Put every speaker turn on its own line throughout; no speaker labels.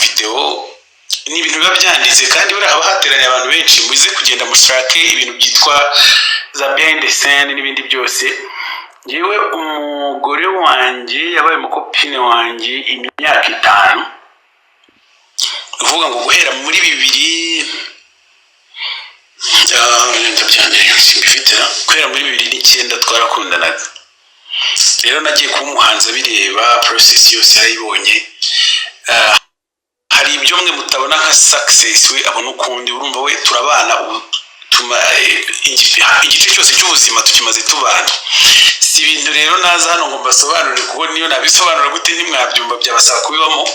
Amavidewo ni ibintu biba byanditse, kandi buriya haba hateraniye abantu benshi. Muze kugenda mushake ibintu byitwa za behind the scene n'ibindi byose. Yewe, umugore wanjye yabaye umucopine wanjye imyaka 5, ni ukuvuga ngo guhera muri bibiri, ndabyandika simbifite, guhera muri 2009 twarakundanaga. Rero nagiye kuba umuhanzi abireba, process yose yarayibonye. Hari ibyo mwe mutabona nka success, we abona ukundi. Urumva, we turabana ubu, igice cyose cy'ubuzima tukimaze tubana. Si ibintu rero naza hano ngo mbasobanurire, kuko niyo nabisobanura gute ntimwabyumva, byabasaba kubibamo.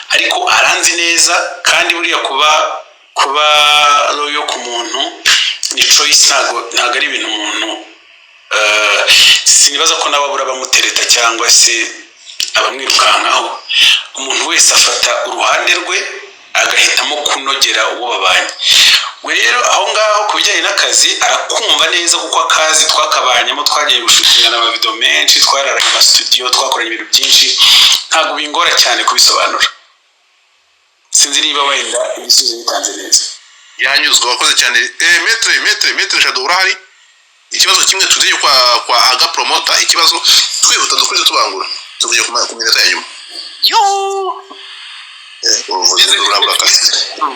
Ariko aranzi neza, kandi buriya kuba loyal ku muntu ni choice, ntabwo ari ibintu umuntu, sinibaza ko nawe abura abamutereta cyangwa se abamwirukankaho. Umuntu wese afata uruhande rwe, agahitamo kunogera uwo babanye. We rero aho ngaho ku bijyanye n'akazi arakumva neza, kuko akazi twakabanyemo, twagiye gushootingana amavidewo menshi, twararanye amasitudiyo, twakoranye ibintu byinshi. Ntabwo bingora cyane kubisobanura. Sinzi niba wenda ibisubizo bitanze neza.
Yanyuzwe, wakoze cyane. Maître Jado, urahari? Ikibazo kimwe tugiye kwa Aga Promoter, ikibazo twihuta, dukwiye tubangura, tuvuye ku minota ya nyuma.
Yo.
Uruvuzi rurabura akazi.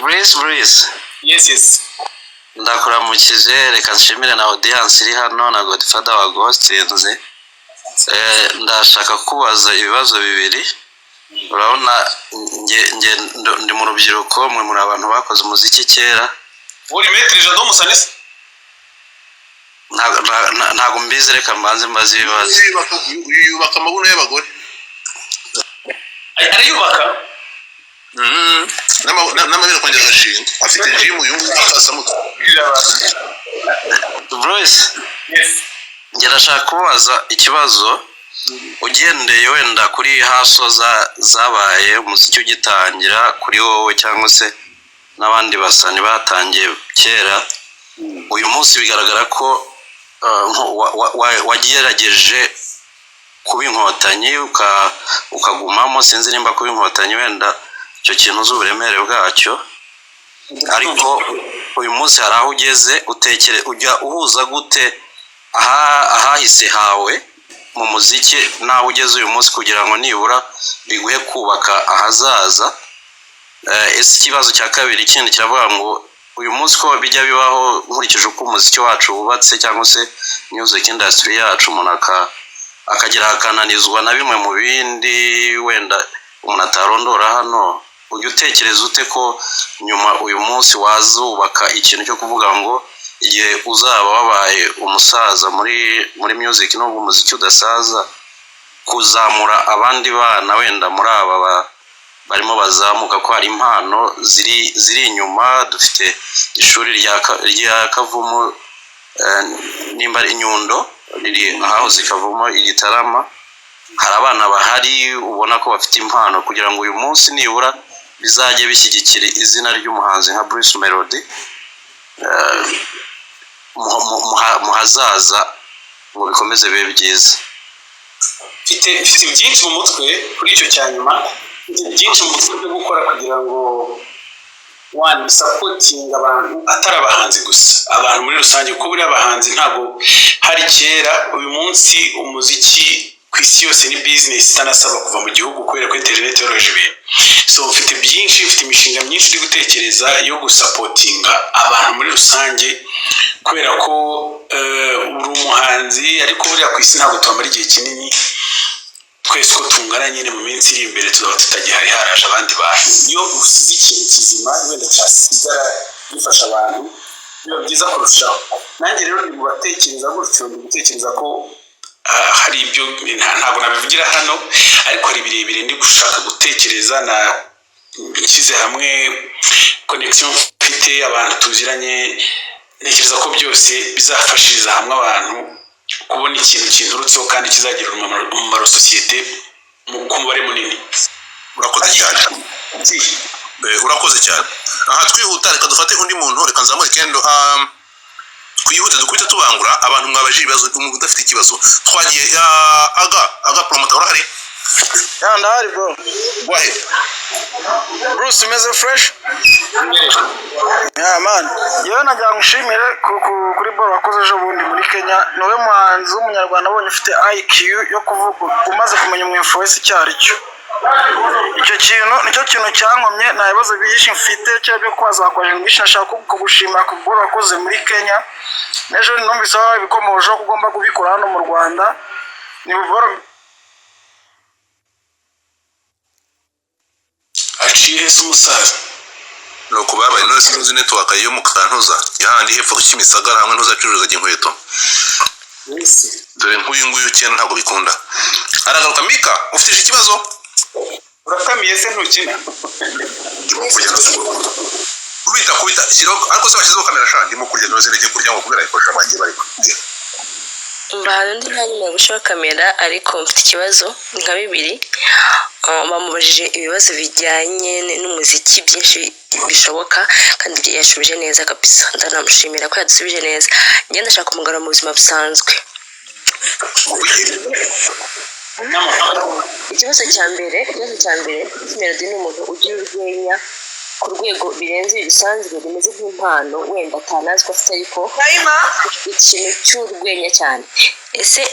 Bruce, Bruce.
Yes.
Ndakuramukije. Reka nshimire na audience iri hano na Godfather wa Ghostinze. Ndashaka kubaza ibibazo bibiri. Urabona nge ndi mu rubyiruko, mwe muri abantu bakoze umuziki kera.
Uri Maître Jado Musanese?
Ntago mbizi, reka mbanze mbaze ibibazo.
Yubaka amabuno y'abagore.
Arayubaka?
N'amabere akongera agashinga. Afite gym, uyu nguyu akasamutwe.
Bruce.
Yes.
Njye ndashaka kubaza ikibazo ugendeye wenda kuri haso zabaye umuziki ugitangira kuri wowe cyangwa se n'abandi basani batangiye kera. Uyu munsi bigaragara ko wagerageje kuba inkotanyi, ukagumamo. Sinzi nimba kuba inkotanyi wenda icyo kintu uzi uburemere bwacyo, ariko uyu munsi hari aho ugeze. Utekere ujya uhuza gute ahahise hawe mu muziki n'aho ugeze uyu munsi, kugira ngo nibura biguhe kubaka ahazaza? Ese ikibazo cya kabiri kindi kiravuga ngo uyu munsi ko bijya bibaho, nkurikije uko umuziki wacu wubatse cyangwa se music industry yacu, umuntu akagera akananizwa na bimwe mu bindi wenda umuntu atarondora hano, ujya utekereza ute ko nyuma uyu munsi wazubaka ikintu cyo kuvuga ngo igihe uzaba wabaye umusaza muri music, nubwo umuziki udasaza, kuzamura abandi bana wenda muri aba barimo bazamuka, ko hari impano ziri inyuma? Dufite ishuri rya Kavumu, nimba ari Inyundo, riri ahahoze Kavumu i Gitarama. Hari abana bahari ubona ko bafite impano, kugira ngo uyu munsi nibura bizajye bishyigikira izina ry'umuhanzi nka Bruce Melody mu hazaza, ngo bikomeze bibe byiza.
Mfite byinshi mu mutwe kuri icyo cya nyuma. Mfite byinshi mu mutwe byo gukora kugira ngo one bisupportinga abantu, atari abahanzi gusa, abantu muri rusange, kuko buriya abahanzi ntabwo hari kera. Uyu munsi umuziki ku isi yose ni business itanasaba kuva mu gihugu, kubera ko interineti yoroheje ibintu. So mfite byinshi, mfite imishinga myinshi iri gutekereza yo gusupportinga abantu muri rusange, kubera ko uri umuhanzi, ariko buriya ku isi ntabwo twamara igihe kinini twese uko tungana nyine. Mu minsi iri imbere tuzaba tutagihari, haraje abandi bantu. Iyo usize ikintu kizima wenda cyasigara gifasha abantu, biba byiza kurushaho. Nanjye rero ndi mu batekereza gutyo, ndi gutekereza ko hari ibyo ntabwo nabivugira hano, ariko hari birebire ndi gushaka gutekereza na nshyize hamwe connection mfite, abantu tuziranye. Ntekereza ko byose bizafashiriza hamwe abantu kubona ikintu kinturutseho kandi kizagirira umumaro sosiyete ku mubare munini.
Urakoze cyane. Urakoze cyane. Aha twihuta, reka dufate undi muntu, reka nzamure kendo. Twihute, dukubite tubangura abantu. Mwabajije ibibazo, umuntu udafite ikibazo twagiye. Aga Promoter, urahari?
Ya, ndahari bro.
Wahe.
Bruce, umeze fresh? Yeah man. Yewe, nagira ngo nshimire kuri ball wakoze ejo bundi muri Kenya. Niwe muhanzi w'umunyarwanda abonye ufite IQ yo kuvuga, umaze kumenya umu influencer icyo ari cyo. Icyo kintu nicyo kintu cyankomye. Nta bibazo byinshi mfite cyangwa byo kubaza, wakoresha byinshi. Nashaka kugushimira ku ball wakoze muri Kenya. N'ejo numvise wabikomojeho ko ugomba kubikora hano mu Rwanda. Ni ball
Aciye hese umusaza?
Ni uku babaye none sinzi network yo mu Kantuza yahandi hepfo Kimisagara hamwe ntuzacuruzaga inkweto. Dore nk'uyu nguyu ukena ntabwo bikunda, aragaruka. Mika, ufite ikibazo?
Uratamiye se, ntukina?
Ndimo kurya, kubita kubita shyiraho. Ariko se washyizeho kamera sha? Ndimo kurya none sineke kurya ngo kubera ikoresha bagiye bari kurya.
Mbahaye undi mwanya gushyiraho kamera, ariko mfite ikibazo nka bibiri. Bamubajije ibibazo bijyanye n'umuziki byinshi bishoboka, kandi yashubije neza kabisa, ndanamushimira ko yadusubije neza. Njye ndashaka kumugarura mu buzima busanzwe. Ikibazo cya mbere, Melody ni umuntu ugira urwenya ku rwego birenze bisanzwe, bimeze nk'impano wenda atanazi ko afite, ariko ikintu cy'urwenya cyane. Ese,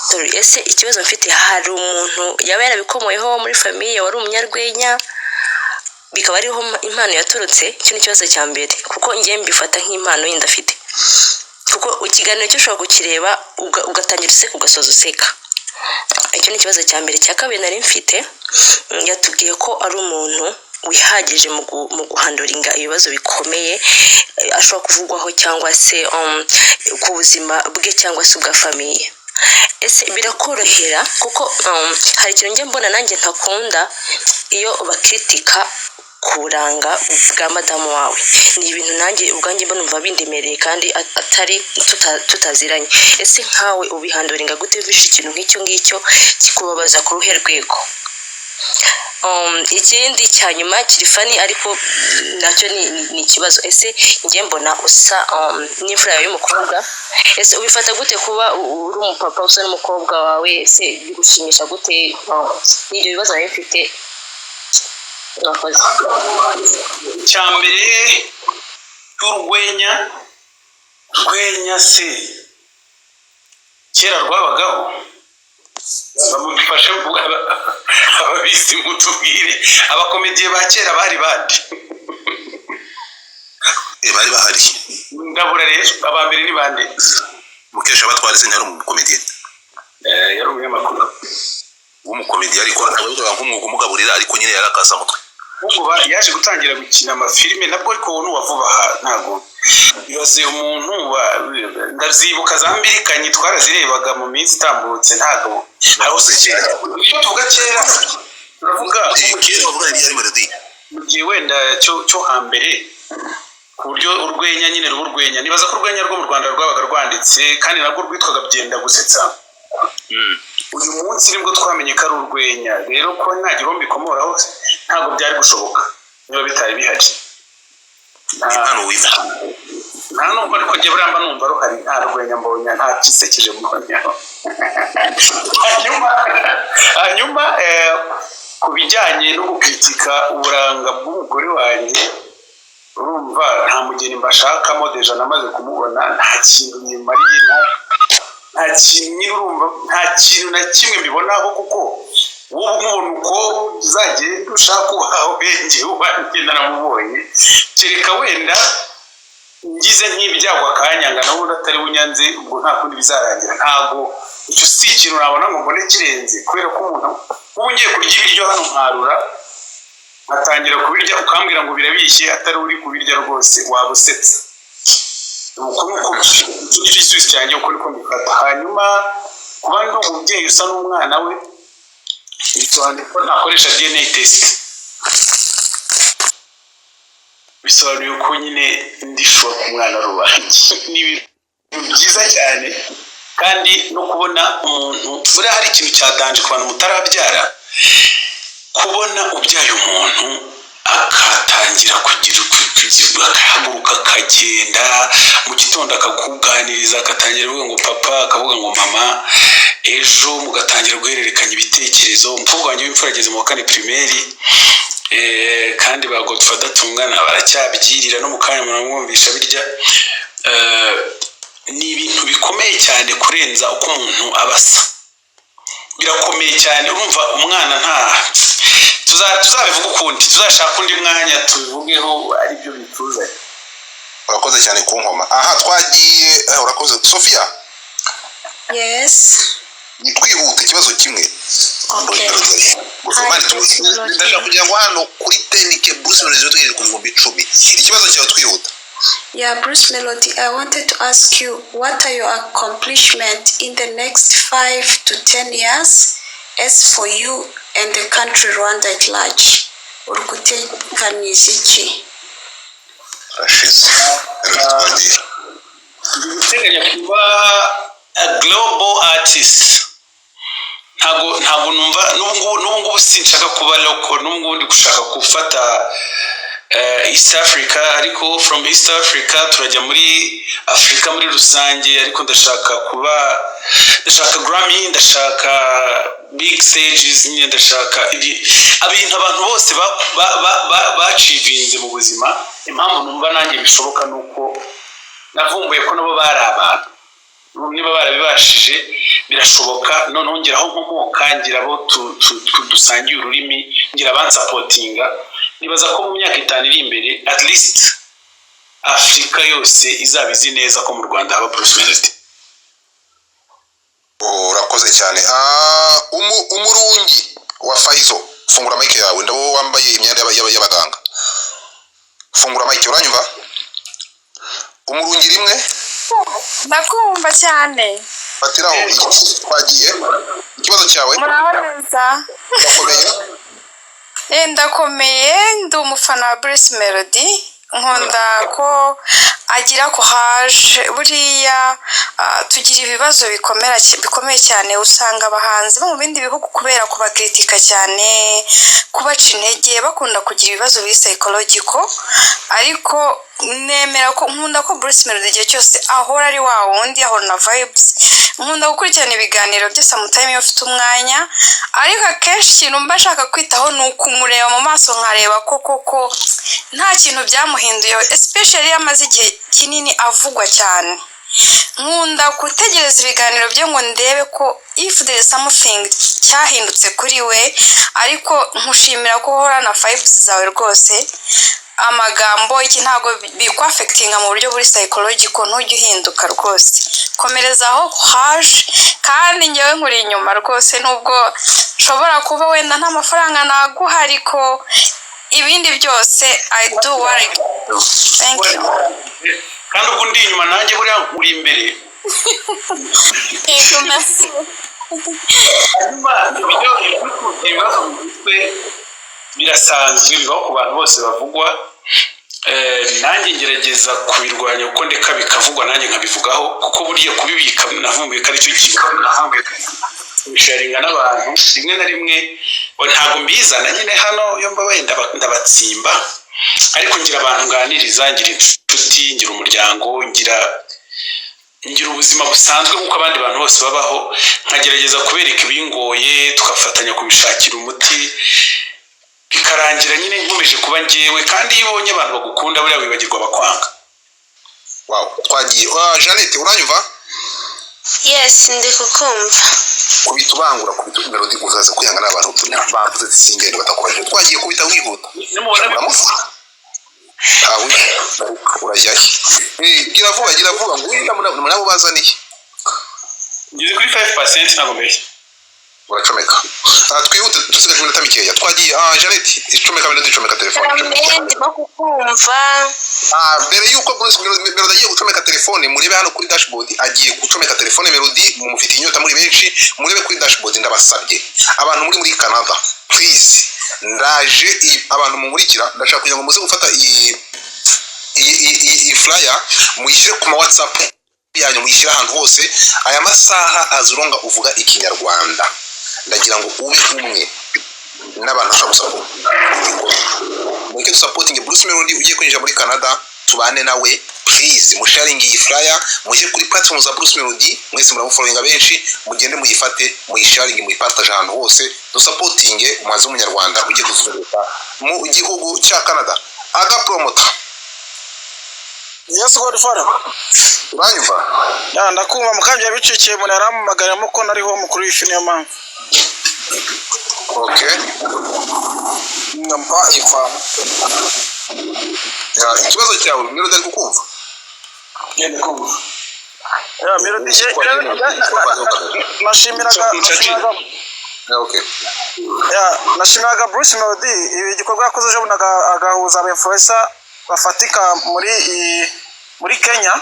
sorry, ese ikibazo mfite, hari umuntu yaba yarabikomoyeho muri famille wari umunyarwenya, bikaba ariho impano yaturutse? Icyo ni ikibazo cya mbere, kuko ngiye mbifata nk'impano yindi afite, kuko ikiganiro cyo ushobora kukireba ugatangira useka, ugasoza useka. Icyo ni ikibazo cya mbere. Icya kabiri nari mfite, yatubwiye ko ari umuntu wihagije mu guhandlinga ibibazo bikomeye ashobora kuvugwaho cyangwa se ku buzima bwe cyangwa se ubwa famille. Ese birakorohera? Kuko hari ikintu njya mbona nanjye ntakunda iyo bakritika ku buranga bwa madamu wawe. Ni ibintu nanjye ubwanjye mba numva bindemereye kandi atari tutaziranye. Ese nkawe ubihandlinga gute wishe ikintu nk'icyo ngicyo kikubabaza ku ruhe rwego? Ikindi cya nyuma kiri funny, ariko nacyo ni ikibazo. Ese njye mbona usa n'imfura yawe y'umukobwa. Ese ubifata gute kuba uri umupapa usa n'umukobwa wawe? Ese bigushimisha gute? Ni ibyo bibazo nari mfite, mwakoze.
Icya mbere cy'urwenya, rwenya se kera rwabagaho? Bamufashe, ababizi mutubwire, abakomediye ba kera bari bande?
Bari bahari.
Ndabura rero, aba mbere ni bande?
Mukesha Batware se ntiyari umukomediye?
Yari umunyamakuru.
W'umukomediye, ariko ntabwo yabikoraga nk'umwuga umugaburira, ariko nyine yari akasamutwe.
Ahubwo yaje gutangira gukina amafilime nabwo, ariko uwo ni uwa vuba aha. Ntabwo ibaze umuntu ndabyibuka za mbirikanyi twarazirebaga mu minsi itambutse. Ntabwo
Nahoze kera.
Iyo tuvuga kera turavuga
Kera bavuga yari yari Melody.
Mu gihe wenda cyo hambere, ku buryo urwenya nyine ruba urwenya. Nibaza ko urwenya rwo mu Rwanda rwabaga rwanditse, kandi nabwo rwitwaga byenda gusetsa. Uyu munsi nibwo twamenye ko ari urwenya. Rero ko nta gihombo ikomoraho, ntabwo byari gushoboka niba bitari bihari.
Impano wiva.
Nta nubwo, ariko njye buriya mba numva ruhari. Nta rwenya mbonye, nta kisekeje mbonye. Hanyuma ku bijyanye no gukritika uburanga bw'umugore wanjye, urumva nta mugeni mbashakamo, déjà namaze kumubona. Nta kintu nyimariye, nta kintu nyine, urumva nta kintu na kimwe mbibonaho, kuko wowe umubona uko uzagenda ushaka uwawe, njyewe uwanjye naramubonye. Kereka wenda ngize nk'ibyago akanyanga, nawe ubundi atari bunyanze, ubwo nta kundi bizarangira. Ntabwo icyo si ikintu nabona ngo mbone kirenze, kubera ko umuntu ubu ngiye kurya ibiryo hano nkarura nkatangira kubirya, ukambwira ngo birabishye, atari uri kubirya rwose waba usetse. Uko nuko icyo nicyo gisubizo cyanjye, uko niko mbifata. Hanyuma kuba ndi umubyeyi usa n'umwana we bisobanuye ko ntakoresha DNA test, bisobanuye ko nyine ndishwa ku mwana rubange. Ni ibintu byiza cyane, kandi no kubona umuntu, buriya hari ikintu cya danger ku bantu mutarabyara, kubona ubyaye umuntu. Akatangira kugira, akahaguruka, akagenda mu gitondo, akakuganiriza, agatangira avuga ngo "papa", akavuga ngo "mama", ejo mugatangira guhererekanya ibitekerezo. Umukobwa wanjye w'imfura ageze mu wa kane primaire, kandi ba Godfather tungana baracyabyirira, no mu kanya muramwumvisha birya. Ni ibintu bikomeye cyane kurenza uko umuntu aba asa, birakomeye cyane. Urumva umwana nta tuzabivuga ukundi, tuzashaka undi mwanya tubivugeho, aribyo bituzanye.
Urakoze cyane ku nkoma. Aha twagiye, urakoze Sofia.
Yes.
Ni twihuta, ikibazo kimwe.
Okay.
Mani,
Hi, Bruce Melody.
Ndashaka kugira ngo hano kuri 10K Bruce Melody tugejeje ku 10,000. Ikibazo cyawe, twihuta.
Yeah, Bruce Melody, I wanted to ask you, what are your accomplishments in the next 5 to 10 years as for you and the country Rwanda at large? Uri guteganyiriza iki?
Arashize. Twagiye.
Ndi guteganya kuba a global artist. Ntabwo numva n'ubu ngubu sinshaka kuba local. N'ubu ngubu ndi gushaka gufata East Africa, ariko from East Africa turajya muri Afurika muri rusange. Ariko ndashaka kuba, ndashaka Grammy, ndashaka big stages nyine, ndashaka ibintu abantu bose bachievinze mu buzima. Impamvu numva nanjye bishoboka ni uko navumbuye ko nabo bari abantu. Niba barabibashije, birashoboka. Noneho ngira aho nkomoka, ngira abo dusangiye ururimi, ngira abansupportinga. Nibaza ko mu myaka 5 iri imbere, at least, Afurika yose izaba izi neza ko mu Rwanda haba Bruce Melody.
Urakoze cyane. Umurungi wa Faizo, fungura mic yawe. Ndabo wambaye imyenda y'abaganga, fungura mic. Uranyumva? Umurungi rimwe.
Ndakumva cyane.
Fatiraho igiti, twagiye. Ikibazo cyawe.
Muraho neza?
Urakomeye?
Ndakomeye. Ndi umufana wa Bruce Melody. Nkunda ko agira courage. Buriya tugira ibibazo bikomeye cyane. Usanga abahanzi bo mu bindi bihugu, kubera kubacritiqua cyane, kubaca intege, bakunda kugira ibibazo biri psychological. Ariko nemera ko, nkunda ko Bruce Melody igihe cyose ahora ari wa wundi, ahora na vibes. Nkunda gukurikirana ibiganiro bye sometime iyo mfite umwanya, ariko akenshi ikintu mba nshaka kwitaho ni ukumureba mu maso, nkareba ko koko nta kintu byamuhinduye, especially iyo amaze igihe kinini avugwa cyane. Nkunda gutegereza ibiganiro bye ngo ndebe ko if there is something cyahindutse kuri we. Ariko nkushimira ko uhorana vibes zawe rwose. Amagambo iki ntabwo bikwaffectinga mu buryo buri psychological, ntujya uhinduka rwose. Komereza aho, haje kandi ngewe nkuri inyuma rwose, nubwo nshobora kuba wenda nta mafaranga naguha, ariko ibindi byose I do what I can do. Thank you.
Kandi ubwo ndi inyuma, nanjye buriya nkuri imbere.
Yego, merci.
Hanyuma ibyo ibibazo mu mutwe birasanzwe, bibaho ku bantu bose bavugwa. Nanjye ngerageza kubirwanya kuko ndeka bikavugwa, nanjye nkabivugaho, kuko buriya kubibika navumbuye ko aricyo kintu kubisharinga n'abantu rimwe na rimwe. Ntabwo mbizana nyine hano, iyo mbabaye ndabatsimba, ariko ngira abantu nganiriza, ngira inshuti, ngira umuryango, ngira ubuzima busanzwe nk'uko abandi bantu bose babaho, nkagerageza kubereka ibingoye, tugafatanya kubishakira umuti, bikarangira nyine nkomeje kuba njyewe. Kandi iyo ubonye abantu bagukunda, buriya wibagirwa abakwanga.
Wow, twagiye. Jeannette, uranyumva?
Yes, ndi kukumva.
Kubita ubangura, kubita Melody, uzaza kwihangana n'abantu bavuze ati singende batakubajije. Twagiye, kubita wihuta.
Nimubona
Uramufa ntawe, urajyahe? Gira vuba, gira vuba, nguyu nabo bazaniye.
Ngeze kuri 5%, ntabwo mbeshya.
Uracomeka. Twihute, dusigaje iminota mikeya. Twagiye. Jeannette, icomeka. Melody, icomeka telefone, icomeka.
Mbere ndimo kukumva.
Mbere yuko Bruce Melody agiye gucomeka telefone, murebe hano kuri dashboard. Agiye gucomeka telefone Melody, mumufitiye inyota muri benshi. Murebe kuri dashboard, ndabasabye, abantu muri Canada, please. Ndaje abantu munkurikira, ndashaka kugira ngo muze gufata iyi flyer, muyishyire ku ma WhatsApp yanyu, muyishyire ahantu hose. Aya masaha azuronga uvuga Ikinyarwanda, ndagira ngo ube umwe n'abantu bashobora gusaba. Dusupportinge Bruce Melody ugiye kwinjira muri Canada, tubane nawe. Please, musharinge iyi flyer, mujye kuri platform za Bruce Melody, mwese muramufollowinga benshi, mugende muyifate, muyisharinge, muyipartage ahantu hose. Dusupportinge umuhanzi w'umunyarwanda ugiye kuzunguruka mu gihugu cya Canada. Aga Promoter.
Yes, Godfather.
Uranyumva?
Ya, ndakumva. Mukabya bicikiye, umuntu yarampamagaramo ko nariho mukuru w'ifi, niyo mpamvu.
Okay.
Mpa ifana.
Ya, ikibazo cyawe, Melody ari kukumva.
Genda kumva.
Ya Melody, nashimiraga
Ya, okay.
Ya, nashimiraga Bruce Melody ibi gikorwa yakoze ejo bundi, agahuza aba influencer bafatika muri Kenya,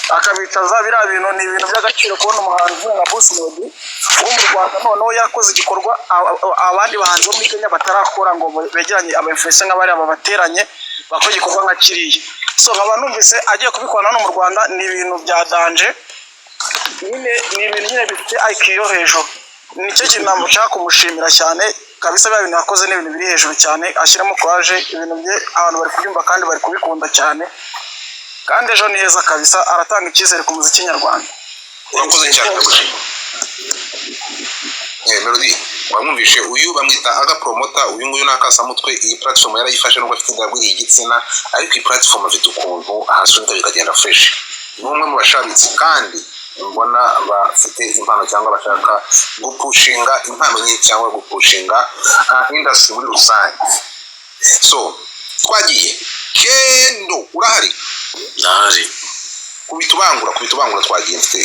akabicaza. Biriya bintu ni ibintu by'agaciro, kubona umuhanzi nka Bruce Melody wo mu Rwanda noneho yakoze igikorwa abandi bahanzi bo muri Kenya batarakora, ngo begeranye aba influencer nk'abariya, babateranye bakora igikorwa nka kiriya. So nkaba numvise agiye kubikora hano mu Rwanda, ni ibintu bya danger nyine, ni ibintu nyine bifite IQ yo hejuru. Nicyo kintu namushaka kumushimira cyane kabisa. Biriya bintu yakoze ni ibintu biri hejuru cyane, ashyiramo courage, ibintu bye abantu bari kubyumva kandi bari kubikunda cyane, kandi ejo ni heza kabisa, aratanga icyizere ku muziki nyarwanda.
Urakoze cyane, ndagushima. Melody, wamwumvishe, uyu bamwita Aga Promoter. Uyu nguyu ni akasamutwe. Iyi platform yarayifashe, nubwo afite ingabire igitsina, ariko iyi platform afite ukuntu ahasunika bikagenda fresh. Ni umwe mu bashabitsi kandi mbona bafite impano cyangwa bashaka gupushinga impano nyinshi cyangwa gupushinga industry muri rusange. So twagiye, Kendo, urahari?
Ndahari.
Kubita ubangura, kubita ubangura, twagiye, mfite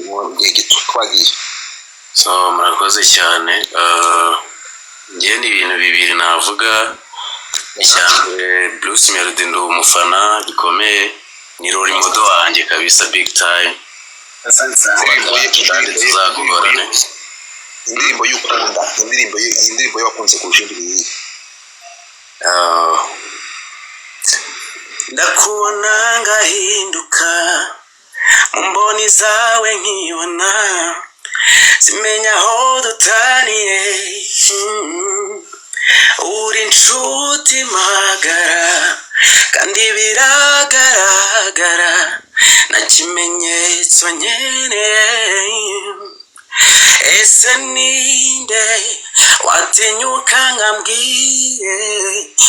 mu gihe gito, twagiye.
So murakoze cyane. Njye ni ibintu bibiri navuga. Icya mbere, Bruce Melody ndi umufana bikomeye, ni role model wanjye kabisa, big time.
Asante sana.
Indirimbo ye
Kandi tuzakugorane.
Indirimbo y'ukunda, indirimbo ye, iyi ndirimbo ye wakunze kurusha indi ni iyihe?
Ndakubona ngahinduka mu mboni zawe, nkibona simenya aho dutaniye. Uri inshuti magara kandi biragaragara, nta kimenyetso nkeneye. Ese ninde watinyuka nkambwiye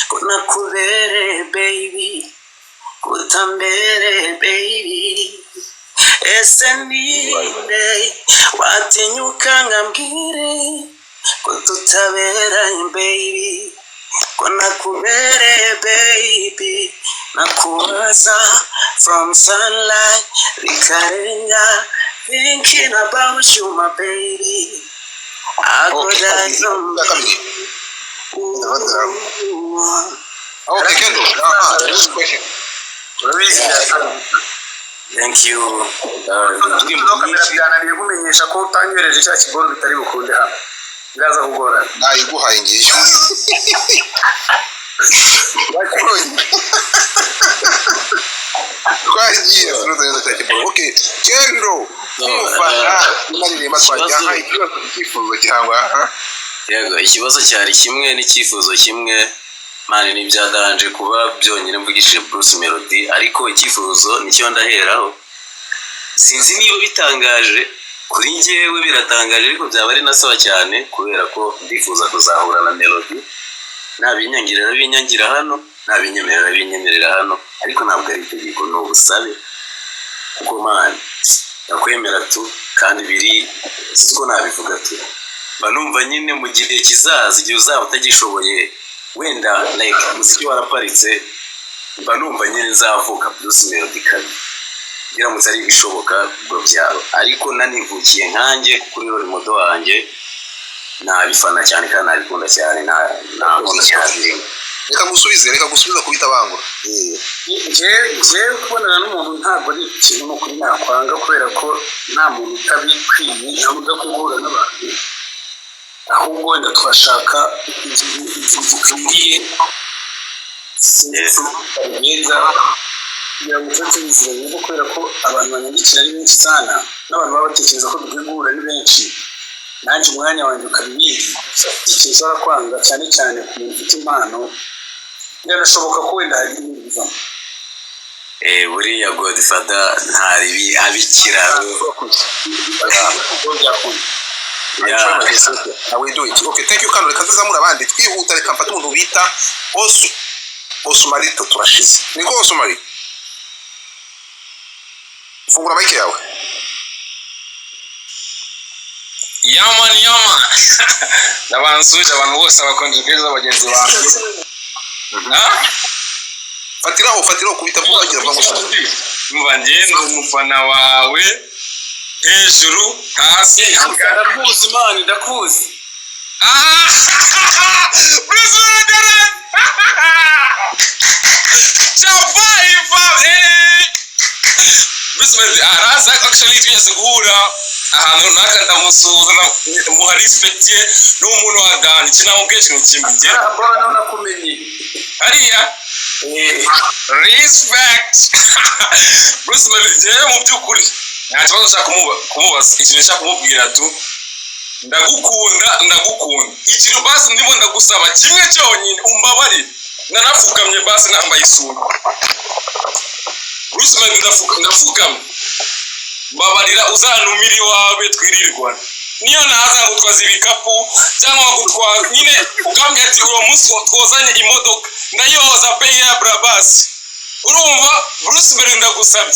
ko nakubereye, baby, kutambereye, baby? Ese ninde watinyuka nkambwire ko tutaberanye, baby, ko nakubereye, baby? Nakubaza from sunlight bikarenga, thinking about you, my baby. I go
Okay.
die
Bwa kabiri.
Ooh.
Okay, Kendo, aha, next question.
Urabizi.
Thank you.
Indirimbo kamera byananiye kumenyesha ko utanyohereje cya kigoro, bitari bukunde hano, biraza kugorana.
Nayiguhaye ngiyo.
Wakibonye?
Twagiye subiza neza cya kiboro. Okay, Kendo, nk'umufana unaririmba, twagiye, aha, ikibazo, icyifuzo cyangwa, aha.
Yego, ikibazo cyari kimwe n'icyifuzo kimwe. Man, ni ibya danger kuba byonyine mvugishije Bruce Melody, ariko icyifuzo nicyo ndaheraho. Sinzi niba bitangaje kuri njyewe, biratangaje, ariko byaba ari nasaba cyane, kubera ko ndifuza kuzahura na Melody. Nabinyangira arabinyangira hano, nabinyemerera arabinyemerera hano, ariko ntabwo ari itegeko, ni ubusabe, kuko man, ndakwemera tu, kandi biri, sinzi ko nabivuga tu, mba numva nyine mu gihe kizaza, igihe uzaba utagishoboye wenda, like umuziki waraparitse, mba numva nyine nzavuka Bruce Melody kabiri, biramutse ari ibishoboka ubwo byaba. Ariko nanivukiye nkanjye kuko uri role model wanjye, nabifana cyane kandi nabikunda cyane, nta nkono cyabirimo.
Reka gusubize, reka gusubiza kubita bangura.
Njyewe kubonana n'umuntu ntabwo ari ikintu ni ukuri nakwanga, kubera ko nta muntu utabikwiye, nta muntu udakwiye guhura n'abantu. Ahubwo wenda twashaka igihe gikwiriye, sinzi uko babigenza kugira ngo tube tubiziranye, kubera ko abantu banyandikira ari benshi sana, n'abantu baba batekereza ko dukwiye guhura ni benshi, nanjye umwanya wanjye ukaba ibindi. Ikintu ushobora kwanga cyane cyane ku muntu ufite impano. Biranashoboka ko wenda hagira ibindi bivamo.
Buriya Godfather ntaribi abikiraro.
Byakunda.
I will do it. Okay, thank you. Kano reka tuzamura abandi twihuta. Reka mfate umuntu bita Osu Osumarito. Turashize niko. Osumari, fungura mic yawe.
Yeah man, yeah man. Ndabansuje abantu bose, abakonje keza bagenzi banjye. Ha?
Fatiraho, fatiraho, kubita vuba, gira vuba ngo
Umva, njye ndi umufana wawe hejuru hasi.
Ndakuzi man, ndakuzi.
Ah! Bruce Melody! Chapai fam! Eh! Bruce Melody araza. Actually, twigeze guhura ahantu runaka, ndamusuhuza, muha respect ye. Ni umuntu wa dani. Iki namubwiye ikintu kimwe njye.
Bora nawe nakumenye.
Hariya respect. Bruce Melody, njyewe mu by'ukuri nta kibazo nshaka kumubaza. Ikintu nshaka kumubwira tu, ndagukunda, ndagukunda. Ikintu basi ndimo ndagusaba kimwe cyonyine, umbabarire, nanapfukamye basi, nambaye isura. Bruce Melody, ndapfukamye, mbabarira uzantumire iwawe twirirwana. Niyo naza nkagutwaza ibikapu cyangwa nkagutwaza nyine, ukambwira ati uwo munsi twozanye imodoka, ndayoza pe ya Brabus. Urumva Bruce Melody, ndagusabye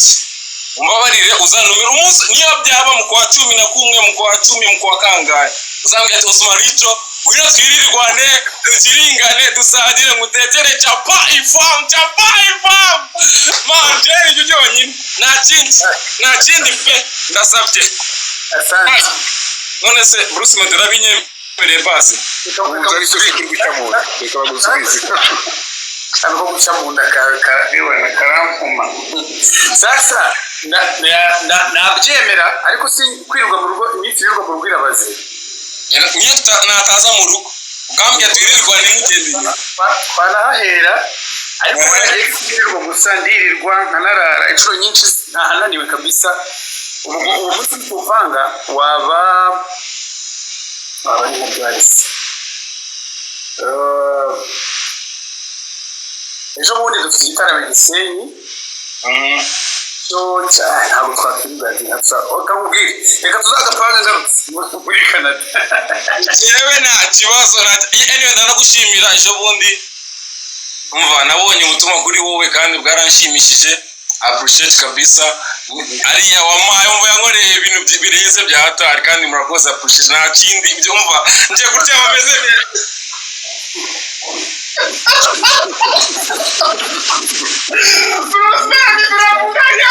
umbabarire uzantumire umunsi, niyo byaba mu kwa 11, mu kwa 10, mu kwa kangahe, uzambwira ati "Osmarito, ngwino twirirwane, dukiringane, dusangire, ngutekere chapa ifam, chapa ifam." Man, njyewe ibyo byonyine, nta kindi, nta kindi pe, ndasabye.
Asante.
None se Bruce Melody urabinyemereye basi?
Ubu ari cyo kiri guca mu nda, reka bagusubize.
Akantu ko guca mu nda karampuma. Sasa nabyemera, ariko si kwirirwa mu rugo, iminsi yirirwa mu rugo irabaze.
Niyo nataza mu rugo ukambwira twirirwane, nkugenda inyuma.
Twanahahera, ariko waragiye kwirirwa gusa, ndirirwa nkanarara inshuro nyinshi, ntahananiwe kabisa. Ubwo uwo munsi tupanga waba ari nka bwarisi. Ejo bundi dufite igitaramo i Gisenyi cyo ntabwo twakwirirwa kakubwire, reka tuzagapanga ngarutse muri Canada.
Jewe nta kibazo, anyway, ndanagushimira. Ejo bundi umva nabonye ubutumwa kuri wowe kandi bwaranshimishije. Appreciate kabisa. Ariya wampaye, umva yankoreye ibintu birenze bya hatari, kandi murakoze. Appreciate, nta kindi. Ibyo umva ngiye kuryama meze neza. Bruce turavuganye.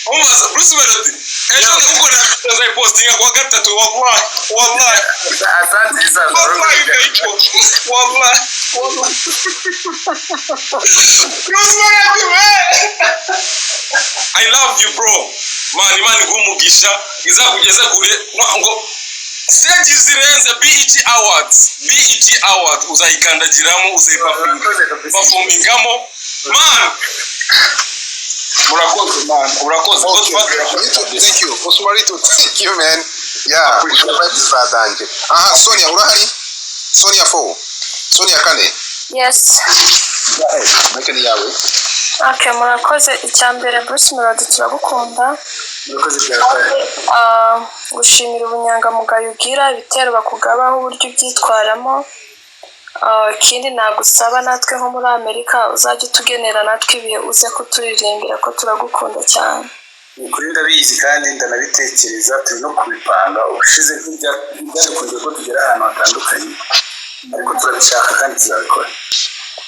Umva Bruce Melody, ejo ndagukorera, nzayipostinga kuwa gatatu, wallahi, wallahi.
Asante sana.
Wallahi ndayikora, wallahi, wallahi. Bruce Melody we, I love you bro. Man, Imana iguhe umugisha, izakugeze kure ngo stage zirenze BET Awards, BET Awards uzayikandagiramo, uzayiperformingamo man. Murakoze man, urakoze Godfather.
Thank you, Osmarito. Thank you man. Yeah, vibes zadanje. Aha, Sonia urahari? Sonia 4, Sonia 4.
Yes.
Mic ni yawe.
Okay, murakoze. Icya mbere, Bruce Melody, turagukunda.
Murakoze bya
Ah, gushimira ubunyangamugayo ugira, ibitero bakugabaho, uburyo ubyitwaramo. Ah, ikindi nagusaba, natwe nko muri Amerika uzajya utugenera natwe ibihe uze kuturirimbira, ko turagukunda cyane.
Ni ukuri ndabizi kandi ndanabitekereza, turi no kubipanga. Ubushize ntibyadukunze ko tugera ahantu hatandukanye, ariko turabishaka kandi tuzabikora.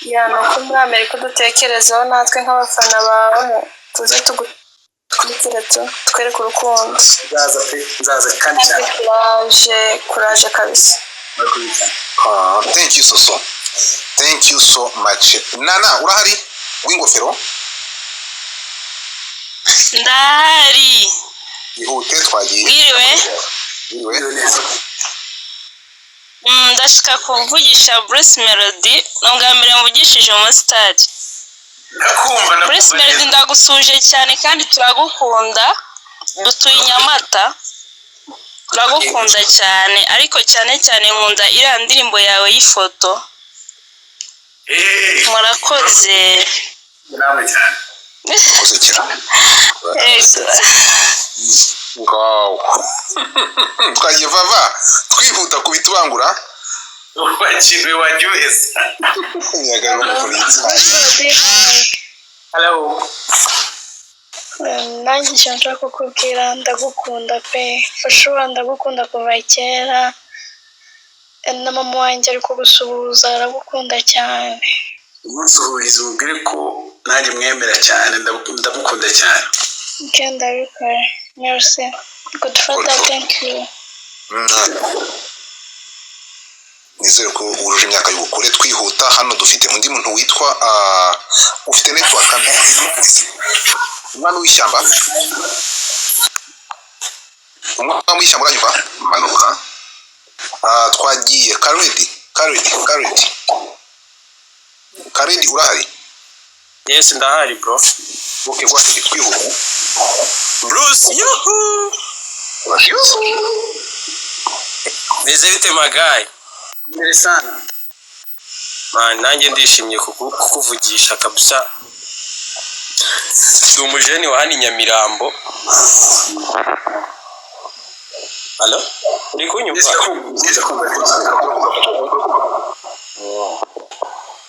Yeah, ni uko muri Amerika dutekerezaho natwe nk'abafana bawe, tuze tugutwikire tu twereke urukundo.
Nzaza pe, nzaza kandi cyane.
Kuraje, kuraje kabisa.
Murakoze cyane.
Ah, thank you so so, thank you so much. Nana urahari w'ingofero?
Ndahari.
Ihute, twagiye.
Mwiriwe.
Mwiriwe.
Ndashaka kuvugisha Bruce Melody. Ni ubwa mbere mvugishije umusitari.
Ndakumva.
Bruce
Ndakumva
Melody,
neza.
ndagusuje cyane kandi turagukunda. Dutuye i Nyamata, turagukunda cyane, ariko cyane cyane nkunda iriya ndirimbo yawe y'ifoto. Murakoze.
Namwe cyane.
Urakoze cyane.
Yego.
Ngaho twagiye vava, twihuta ku bitubangura.
Wakiriwe, wajya uheza.
Imiyaga y'umurinzi.
Hello.
Nanjye icyo nshaka kukubwira, ndagukunda pe, ushobora, ndagukunda kuva kera, na mama wanjye ari kugusuhuza, aragukunda cyane.
Umunsuhuriza, umubwire ko nanjye mwemera cyane, ndamukunda cyane.
Ok, ndabikora. Merci, Godfather, thank you.
Nizere ko wujuje imyaka y'ubukure. Twihuta, hano dufite undi muntu witwa ufite network mbi, umwana w'ishyamba, umwana w'ishyamba, uranyumva? Manuka. Twagiye Karedi, Karedi, Karedi, Karedi, urahari?
Yes, ndahari, bro.
Ok, rwaheri, twihuta.
Bruce, yuhu! Meze bite, my guy?
Mbere sana.
Man, nanjye ndishimye kukuvugisha kabisa. Ndi umujeni wa hano i Nyamirambo. Hello? Uri kunyumva?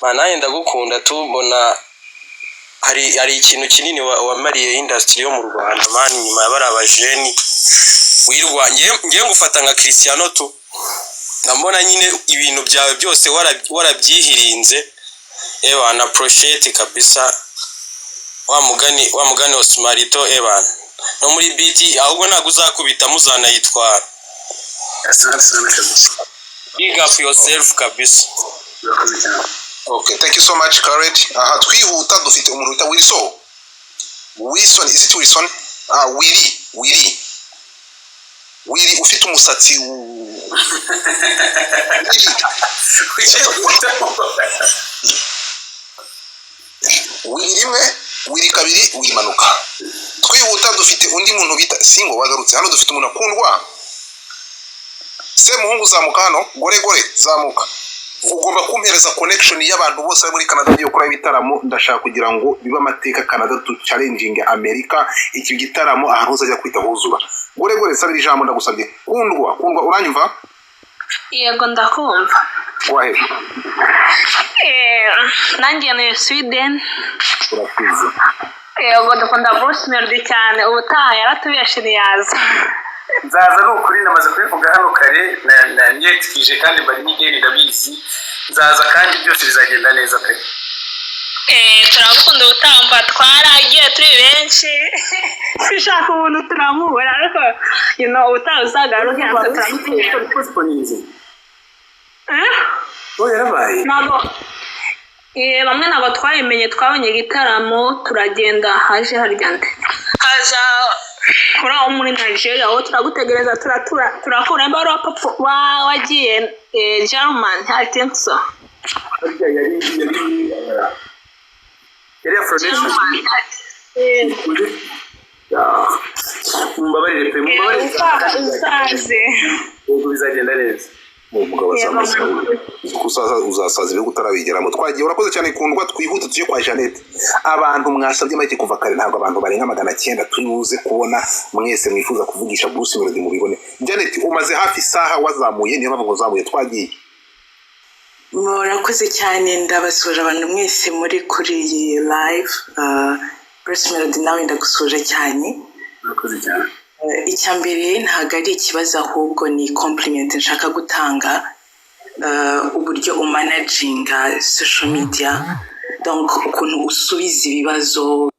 Man, nanjye ndagukunda tu. Mbona hari ikintu kinini wamariye industry yo mu Rwanda, man, nyuma ya bariya bajeni wirwa. Ngiye ngufata nka Cristiano tu, ndabona nyine ibintu byawe byose warabyihirinze. Ewa na appreciate kabisa, wa mugani Osmarito, ewa no muri BT ahubwo ntabwo uzakubita, muzanayitwara.
Asante sana kabisa.
Big up yourself kabisa.
Urakoze cyane.
Okay, thank you so much, Kared. Aha, twihuta, dufite umuntu wita Wilson. Wilson, is it Wilson? Ah, Willy, Willy. Willy ufite umusatsi Willy. Willy rimwe, Willy kabiri, Willy manuka. Twihuta, dufite undi muntu bita Singo wagarutse. Hano dufite umuntu akundwa. Semuhungu, zamuka hano, gore gore, zamuka. Ugomba kumpereza connection y'abantu bose bari muri Canada bagiye gukora ibitaramo. Ndashaka kugira ngo bibe amateka, Canada tu challenging America iki gitaramo, ahantu hose ajya kwita huzura. Gore gore, sabira ijambo, ndagusabye. Kundwa, Kundwa, uranyumva?
Yego, ndakumva.
Wahe?
Nanjye ni Sweden.
Urakoze.
Yego, dukunda Bruce Melody cyane. Ubutaha yaratubeshe ntiyaza.
Nzaza, ni ukuri, namaze kubivuga hano kare, nyetikije kandi mbari n'ideni, ndabizi, nzaza kandi byose bizagenda neza pe.
Turagukunda. Ubutaha twaragiye turi benshi dushaka ubuntu turamubura, ariko ubutaha uzagaruke natwe turamukunda.
Postponinze.
Eh?
Oh, yarabaye.
Ntabwo bamwe ntabwo twabimenye, twabonye igitaramo turagenda, haje harya nde, haza uriya wo muri Nigeria, aho turagutegereza turakura nimba wari wagiye German, I think so.
Harya yari Afro Nation.
German.
Mumbabarire pe, mumbabarire.
Uzaze.
Yego, bizagenda neza.
Umugabo azamuka, uzaza, uzasaza ibihugu utarabigeramo. Twagiye, urakoze cyane, Kundwa. Twihute tujye kwa Jeannette. Abantu mwasabye make kuva kare, ntabwo abantu barenga 900 turi buze kubona. Mwese mwifuza kuvugisha Bruce Melody mubibone. Janet, umaze hafi isaha wazamuye, niyo mpamvu uzamuye. Twagiye.
Murakoze cyane, ndabasuhuje abantu mwese muri kuri iyi live. Bruce Melody, nawe ndagusuhuje cyane.
Urakoze cyane.
Icya mbere ntabwo ari ikibazo, ahubwo ni compliment nshaka gutanga, uburyo umanaginga social media, donc ukuntu usubiza ibibazo.